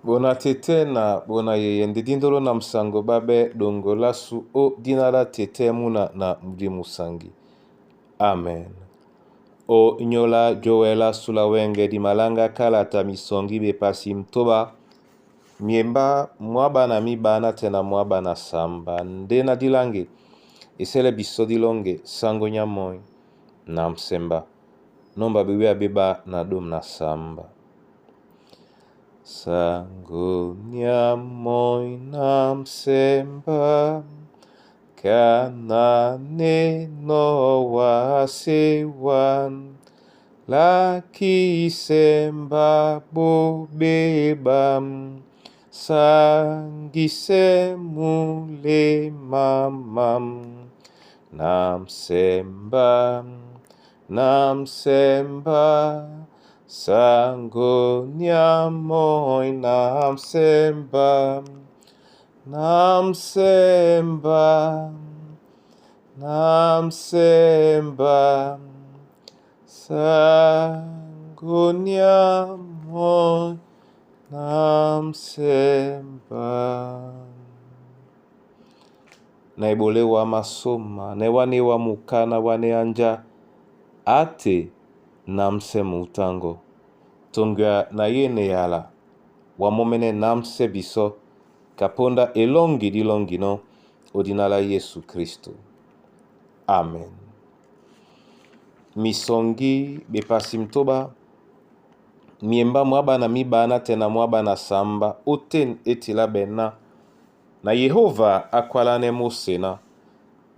Bona tete na bona yeye nde dindolo na musango babe dongo lasu o dina la tete muna na mudimu sangi. Amen. O nyola jowela sula wenge di malanga kalata misongi bepasi mtoba miemba mwaba na mibana tena mwaba na samba nde na dilange esele biso dilonge sango nya moi na msemba nomba bebe abeba na dom na samba. Sango nya moi na msemba kanane no wasewan lakisemba bobeba sangise mulemamam na msemba na msemba sango nya moi na msemba na msemba na msemba sango nya moi na msemba. Na ebolewa masoma ne wane wa mukana wane anja ate na msemu utango tongwa na yene yala wamomene na mse biso kaponda elongi dilongi no odina la Yesu Kristo. Amen. Misongi bepasi mtoba miemba mwaba na mibana tena mwaba na samba oten etila bena na Yehova akwalane Mose na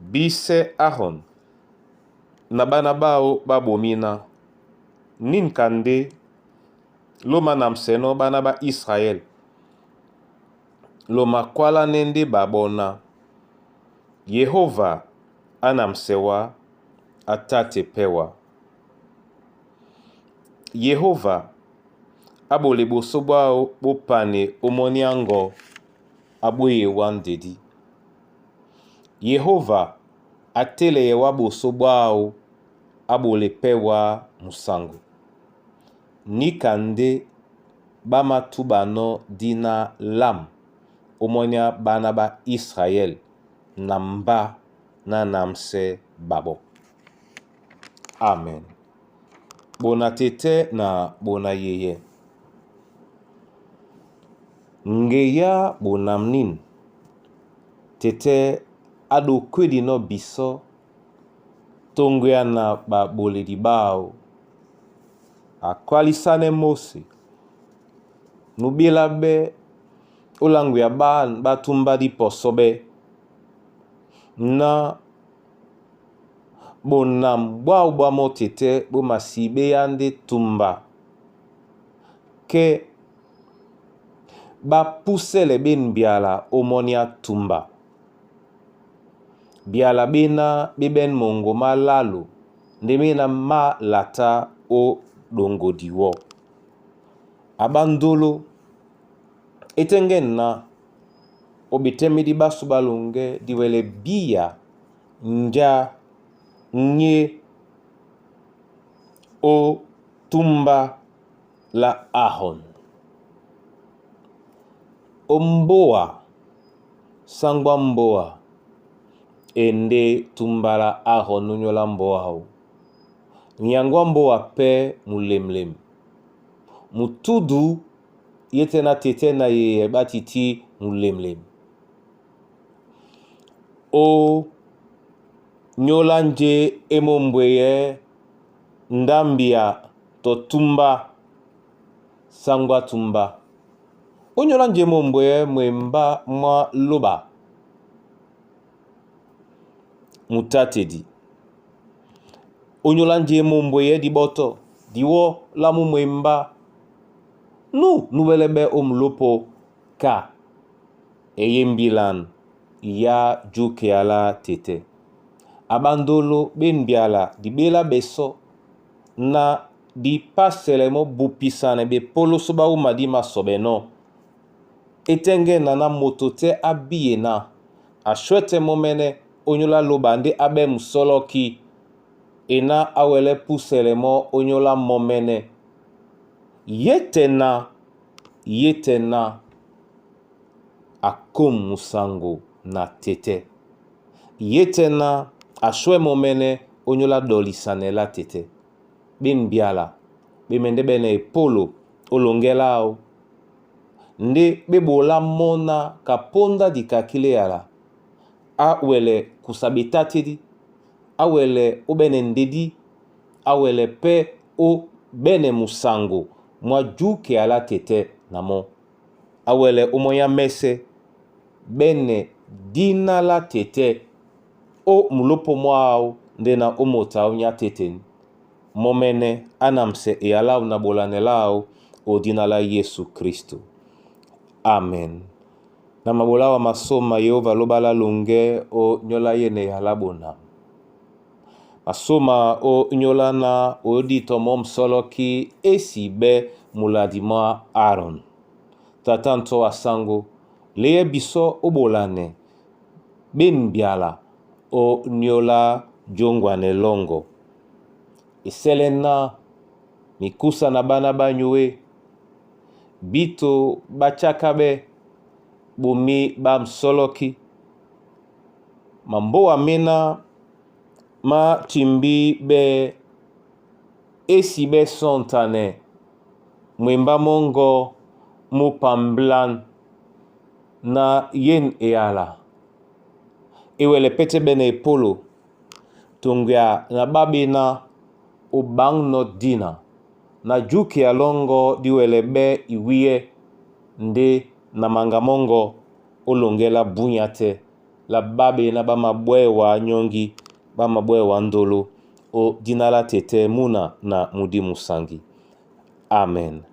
bise Aaron na bana bao babomina ninkande loma na mseno bana ba Israel loma kwalane nde babona Yehova anamsewa atate pewa. Yehova abole boso bwao bopane omoniango abweyewa ndedi. Yehova ateleyewa boso bwao abole pewa musango. Nikande bamatubano dina lam omonia bana ba Israel na mba na namse babo. Amen. Bona tete na bona yeye. Ngeya bonamnin tete ado kwedi no biso tongwea na baboledi bao akwalisane Mose nubila be olangwea ba batumba di poso be na bonam bwao bwa mo tete bo masibe ya nde tumba ke bapusele beni biala omonia tumba biala bena beben mongo malalo nde mena malata o dongodi wo abandolo etenge na obetemedi baso balonge diwele biya nja nye o tumba la Aaron. Omboa sangwa mboa ende tumba la Aaron onyola mboa o. Nyangwa mboa pe mulemlem. Mutudu yete na tete na ye batiti mulemlem. O nyola nje emombweye ndambia to tumba sangwa tumba. Onyola nje emombweye mwemba mwa loba mutatedi. Onyola nje emombweye diboto diwo la mu mwemba nu nuwelebe omulopo ka eyembilan ya jukeala tete. Abandolo benbiala dibela beso na dipaselemo bupisane bepoloso bauma di masobe no. Etenge na na moto te abiye na ashwete momene onyola loba nde abe musoloki ena awele puselemo onyola momene. Yete na Ye tɛ na akôm musango na tɛtɛ. Ye tɛ na aswɛ momɛnɛ ó nyóla dɔlisanɛ lá tɛtɛ. Ɓén mbyala ɓe mɛndɛ́ ɓɛ́nɛ epolo ó loŋgɛ láō ndé ɓé ɓolá mɔ́ ná ka póndá dikaki léyala á wɛlɛ kusa ɓetátedi, á wɛlɛ ó ɓɛ́nɛ ndedí, á wɛlɛ pɛ́ ó ɓɛ́nɛ musango mwá jukea lá tɛtɛ na mɔ́. Á wɛlɛ ó mɔ́ nyá mɛ́sɛ́ ɓɛ́nɛ dina lá tɛtɛ ó mulópo mwáō ndé na ó moto áō nyá têtên. Mɔ́mɛ́nɛ́ á namsɛ eya láō na ɓolanɛ láō ô dina lá Yesu Kristo. Amen. Na mabola wa masoma Yehova loba la loŋgɛ o nyɔla yene yala bonam. Masoma o nyola na odito mo msoloki esi be muladi mwa Aaron. Tata nto asango leye biso obolane ben biala o nyola jongwane longo. Esele na mikusa na bana banyuwe bito bachaka be bomi ba msoloki mamboa mena ma timbi be esi be sontane mwemba mongo mupamblan na yen eyala ewele pete bene epolo tongwia na babena obang no dina na juke ya longo diwele be iwiye nde na manga mongo olongela bunya te la babena bamabwewa nyongi bamabwewa ndolo o dina la tete muna na mudi musangi. Amen.